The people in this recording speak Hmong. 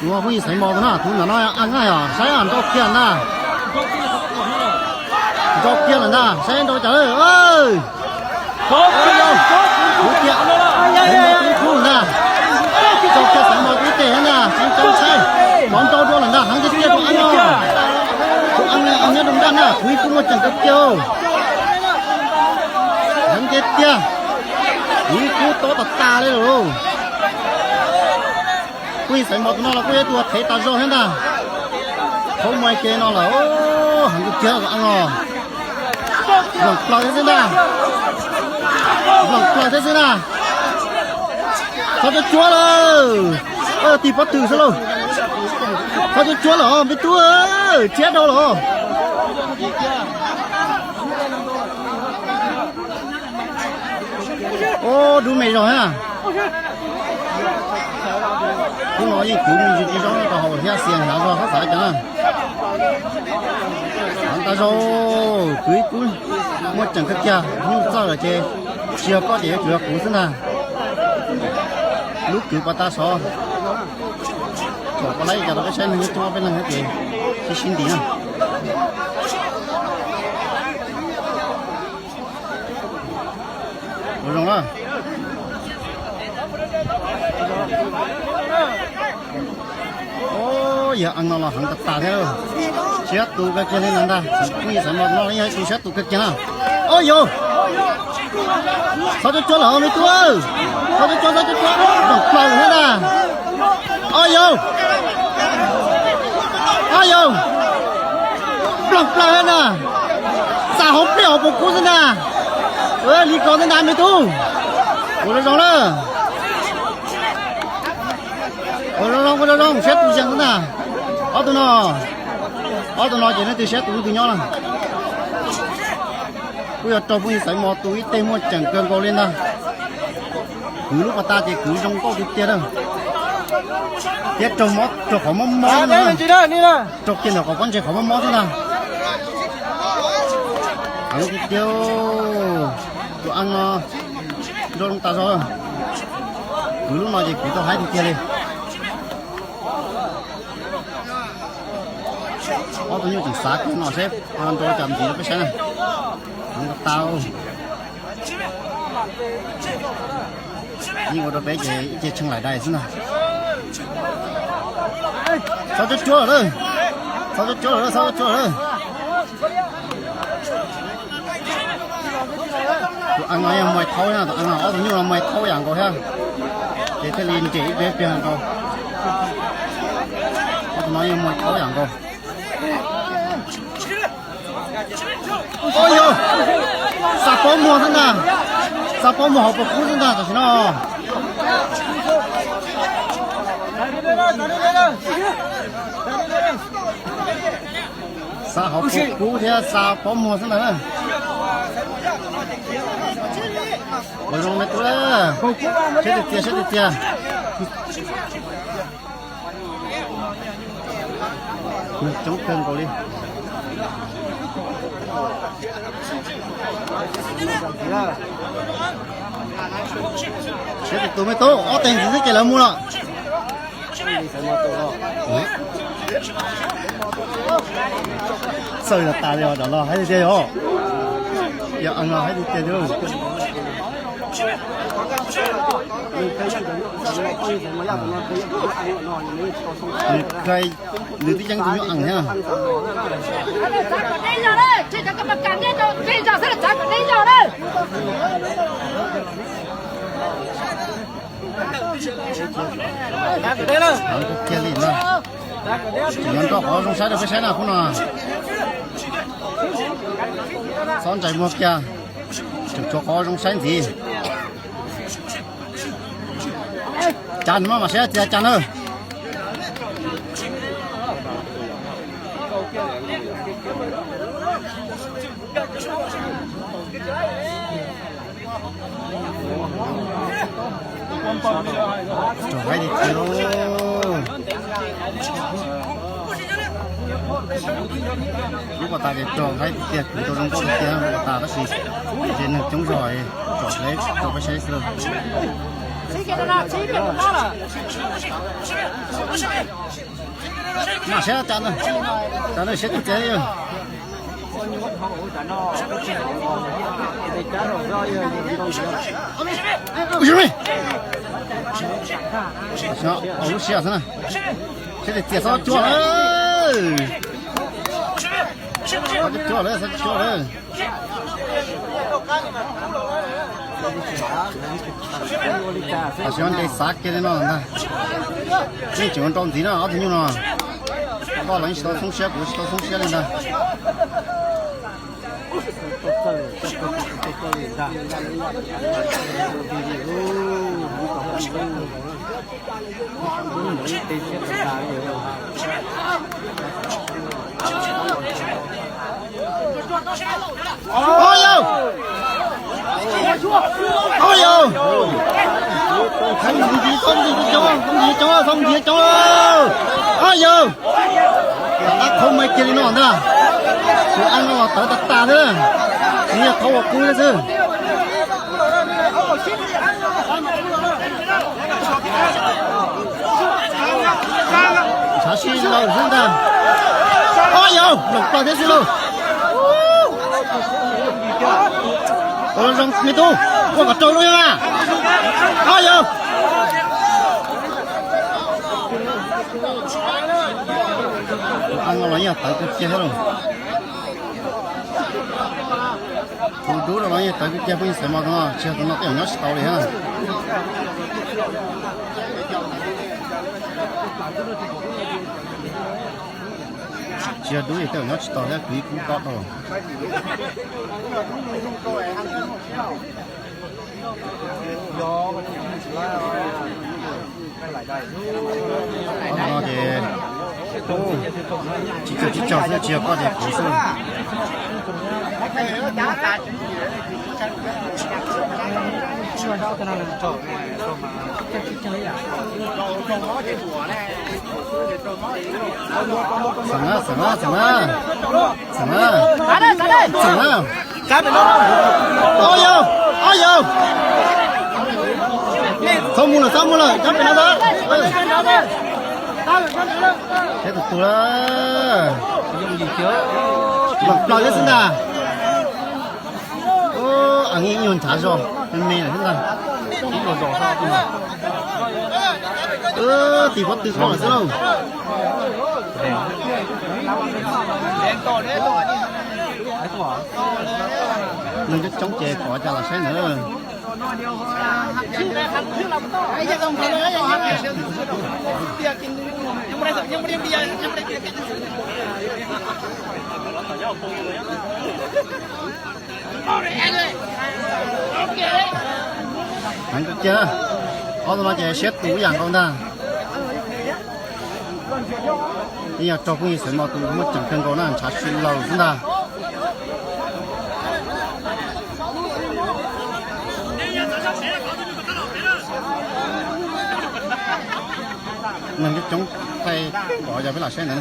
Tus phooj ywg Xaiv Mos tus no, tus ntawm no a na yog saib nrau kiag ntag. Nrau kiag lawm ntag, saib nrau cas lawm. Kuv tias Xaiv Mos tus ib teg ntag, tseem tau saib, mov nrau dua lawm ntag, heev tiag tiag tus a no. Tus a nyob rau nraj na, kuv ib kub muaj ceem kawg kiag. Heev tiag tiag, kuv ib kub tob tas tas li lawm. Kuj yog Xaiv Mos tus no los kuj yog tus thev tas zog thiab ntag. Thaum muaj ke no lawm, heev tiag tiag tus a no. Nploos plaws thiab xwb ntag. Nploos plaws thiab xwb ntag. Txhob cuab cuab lawm. Tig pob tw xwb lauj. Txhob cuab cuab lawm me tub, tshiab dhau lawm. Ub, dub me zog na. Hnub no yeej kwv me ntsis zaub rau hauv thiab xias hnav zog txhob xav cas na. Heev tas zog, kwv ib kub muaj ceem kawg kiag, nyuj txawj lawm ces tsis yog koj ces yuav tsum yog kuv xwb ntag. Lub kwv pas tas sov. Thaum pom laib cas rau peb saib neeg coob peb leeg thiab ces sib sib ntis na. Ua zoo na. Yog ees no los heev tas tas thiab. Siab tus kawg kiag li no ntag, kuj yog Xaiv Mos no yog ib tug siab tus kawg kiag na. Ob yau, txhob cuab cuab lawm me tub, txhob cuab cuab, txhob cuab cuab, nploos plaws thiab ntag. Ob yau, ob yau, nploos plaws thiab ntag. Xa hauv pliaj hauv paus kub xwb ntag. Li ko xwb ntag me tub. Ua zoo zoo na. Ua zoo zoo, ua zoo zoo, siab tus yees xwb ntag. Ob tug no, ob tug no ces leej twg siab tus ub tus nyob na. Kuj yog raug phooj ywg Xaiv Mos tus ib teg muaj ceem kawg nkaus li ntag. Kwv lub pas tas ces kwv zoo nkauj tiag tiag na. Thiab raug mob, raug qhov mob mob xwb na. Raug kiag ntawm qhov pob ntseg qhov mob mob xwb ntag. Heev tiag tiag. Tus ees no nrau zoo tas zog. Kwv lub no ces kwv tau haib tiag tiag li. Ob tug nyuj tseem xav kiag no seb nrau cas ntxiv rau peb saib na. Heev tas tas. Yeej ua rau peb ces ib ce tshee laim dais xwb ntag. Txhob cuab cuab lawm, txhob cuab cuab lawm, txhob cuab cuab lawm. Tus ees no yog muaj thaub na, tus ees no ob tug nyuj no muaj thaub yam nkaus thiab, ces thiaj li nres ib pliag ib pliag nkaus. Ob tug no yog muaj thaub yam nkaus. Ua yog, xa pob muag xwb ntag, xa pob muag hauv paus kub xwb ntag tam sim no. Xa hauv paus kub thiab xa pob muag xwb ntag na. Ua zoo me tub, siab tiag tiag, siab tiag tiag. Neeg coob kawg nkaus li. Siab tus me tub, ob teg ntxiv xwb ces lawv mus lawm. Txawj tas tas li os, cov no haib tiag tiag yom. Yog ees no haib tiag tiag li. Nws twb yeej tus nyuj ees thiab. Heev tiag tiag li na. Tseem yuav nrau qhov zoo saib rau peb saib na khub no. Txhob ntsais muag kiag, tseem tshuav qhov zoo saib ntxiv. Cas nws maj mam saib tias cas na. Rog haib tiag tiag. Lub pas tas ces rog haib tiag tiag, kwv tau zoo nkauj tiag tiag lub pas tas tab sis ces neeg coob zog, tsom saib rau peb saib xwb. Mam saib cov ntawd, cov ntawd siab tsis txias li. Ua lub siab xwb na, siab tsis txias txhob cuag lawm, txhob cuag lawm, txhob cuag lawm. Tam sim no nce xav kiag li no ntag. Yeej tseem ua nrau ntxiv na ob tug nyuj no. Koj los yeej tsis tau xoob siab, kuv tsis tau xoob siab li ntag. Au yau! Au yau! Txhob ntxiv, txhob ntxiv coob, txhob ntxiv coob, txhob ntxiv coob. Au yau! Qab qhov muag kiag li no ntag. Tus An no los tawv tas tas xwb, nws yog qhov uas kub thiab xwb. Ntshav si laws xwb ntag. Au yau, loom plaws thiab xwb lauj. Ua zoo me tub, ua kom raug lub na. Au yau. Tus An no los yeej tawv kawg kiag thiab lauj. Tus dub no los yeej tawv kawg kiag, pheej xaiv mos tus no, tsis yog tus no tej zaum nyob tsis tau li thiab. Tsis yog dub ces tej zaum nyob tsis tau thiab, kwv ib kub tob rau. Qhov no ces tsis caug tsis caug xwb, tsis yog koj ces kuv xwb. Xeem na, xeem na, xeem na. Xeem na, xeem na. Au yau, au yau. Txhob mus lawm, txhob mus lawm, nyob pem no xwb. Saib tus tus lawm. Loom plaws thiab xwb ntag. Ib nyuag ntshav zog me me lawm thiab ntag. Ib nyuag zog xwb. Tim pob tw koj lawm xwb lauj. Neeg coob coob ces pom cas los saib ntawd. Heev kawg kiag, ob tug no ces siab tus ib yam nkaus ntag. Ib yam raug phooj ywg xaiv mos tus muaj ceem kawg nkaus na, ntshav si laws xwb ntag. Neeg coob coob, peb los saib ntawd na.